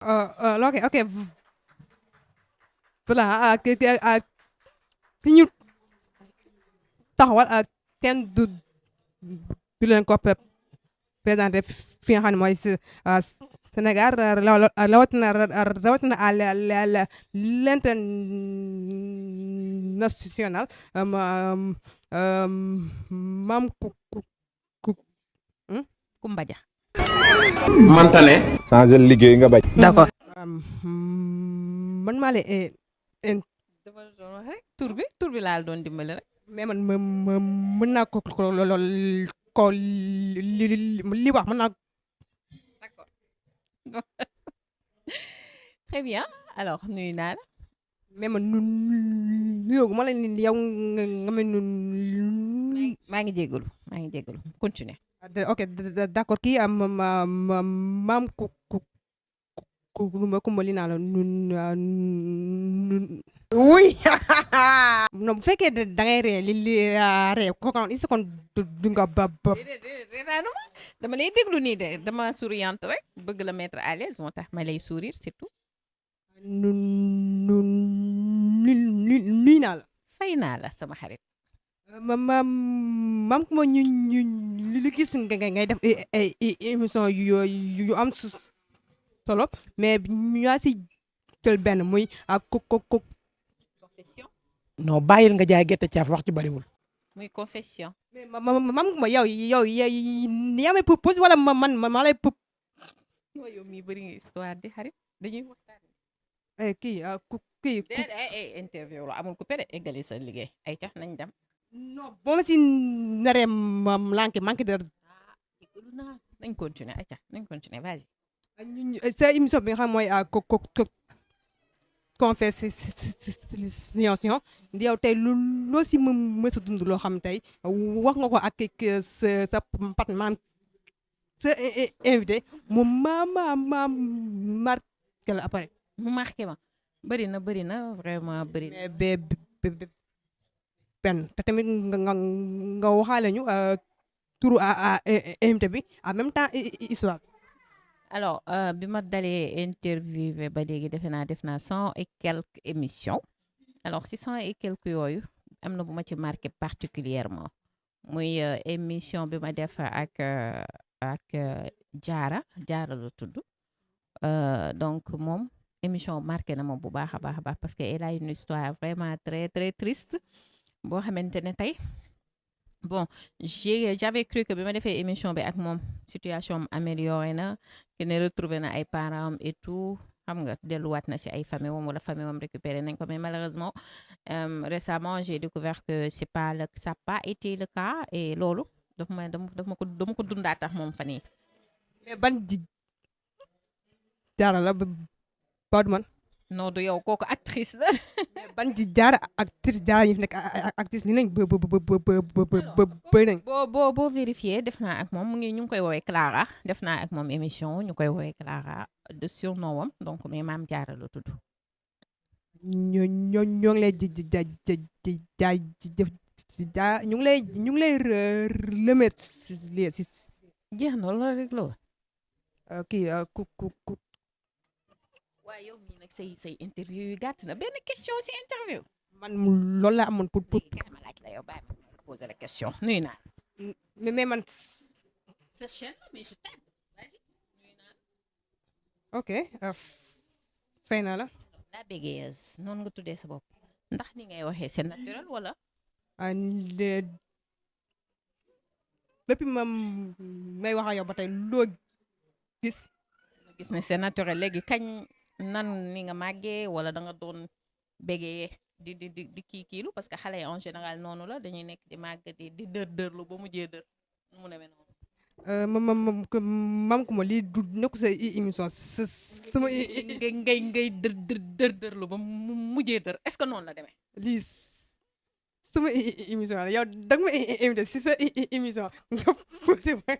ok ok voilà ki ñu taxawal kenn du leen ko présenté fi nga xam ne mooy Sénégal rawatina à l'international maam ku Kumba Dia. manta ne. changer liggéey nga bañ. d'accord. man maa lay dafa doon wax rek tur bi laal doon dimbali rek. mais man mën naa ko li wax mën naa. D'accord. Très bien alors nuyu naa la. mais man nuyoo ma la ni yow nga mel ni. maa ngi jégalu continuer. ok d'accord kii maam kumba li naa la oui. non bu fekkee da ngay ree li ree ko kon is kon du nga ba déedéet dama lay déglu nii de dama souriante rek bëgg la mettre à l'aise moo tax ma lay sourire c'est tout. nuy naa la fay naa la sama xarit. maam kuma ñu li gis ngay def ay émission yu am solo mais ñaa si jël benn muy ak confession. non bàyyil nga jaay gerte caaf wax ci bariwul. muy confession. mais maam kuma yow yaa may propose wala ma lay yow mii bëri nga histoire di xarit dañuy waxtaan. kii interview la amul ku pere eggali sa liggéey ay tax nañ dem. non boo ma si naree manqué de. nañ continuer ay tax nañ continuer vas-y. sa émission bi nga xam mooy confession di yow tey loo si mës a dund loo xam tey wax nga ko ak sa pat maam sa invité mu marqué la après. mu marqué ma bëri na vraiment bëri na. mais benn te tamit nga waxaale ñu turu invité bi en même temps histoire. alors bi ma dalee interviewé ba léegi def naa 100 et quelques émissions alors si 100 et quelques yooyu am na bu ma ci marqué particulièrement muy émission bi ma def ak Diarra la tudd donc moom émission marqué na moom bu baax a baax parce que elle a une histoire vraiment très très triste boo xamante ne tey bon j'avais cru que bi ma defee émission bi ak moom situation am amélioré na que ne retrouvé na ay parents et tout xam nga delluwaat na ci ay famille wam wala famille wam récupéré nañ ko mais malheureusement récemment j'ai découvert que ça a pas été le cas et loolu dama ko dundaat tax moom fan yi mais ban Diarra la ba du man. non du yow kooku actrice la. ban di Diarra actrice Diarra yi fi nekk actrice ni nañ bëri nañ. boo vérifié def naa ak moom ñu ngi koy woowee Clara def naa ak moom émission ñu koy woowee Clara de surnom wam donc mais maam Diarra la tudd. ñoo ngi lay ñu ngi lay remercier si. jeex na loolu rek la woon. kii waaye yow mii nag say interview yu gàtt na benn question si interview. man loolu laa amoon pour ma laaj la yow bàyyi ma poser la question nuyu naa. mais man. sa chaîne mais je t'aide vas-y nuyu naa. ok fay naa la. la bégayeuse noonu nga tuddee sa bopp ndax ni ngay waxee c'est naturel wala. depuis ma may wax ak yow ba tey loo gis. gis ne c'est naturel léegi kañ nan ni nga màggee wala da nga doon bégee di kiilu parce que xale yi en général noonu la dañuy nekk di màgg di dërlu ba mujjee dër mu demee noonu. mam ko ma lii du nekk sa émission sama. ngay dërlu ba mujjee dër est-ce que noonu la demee. lii sama émission la yow da nga ma invité si sa émission nga posé ma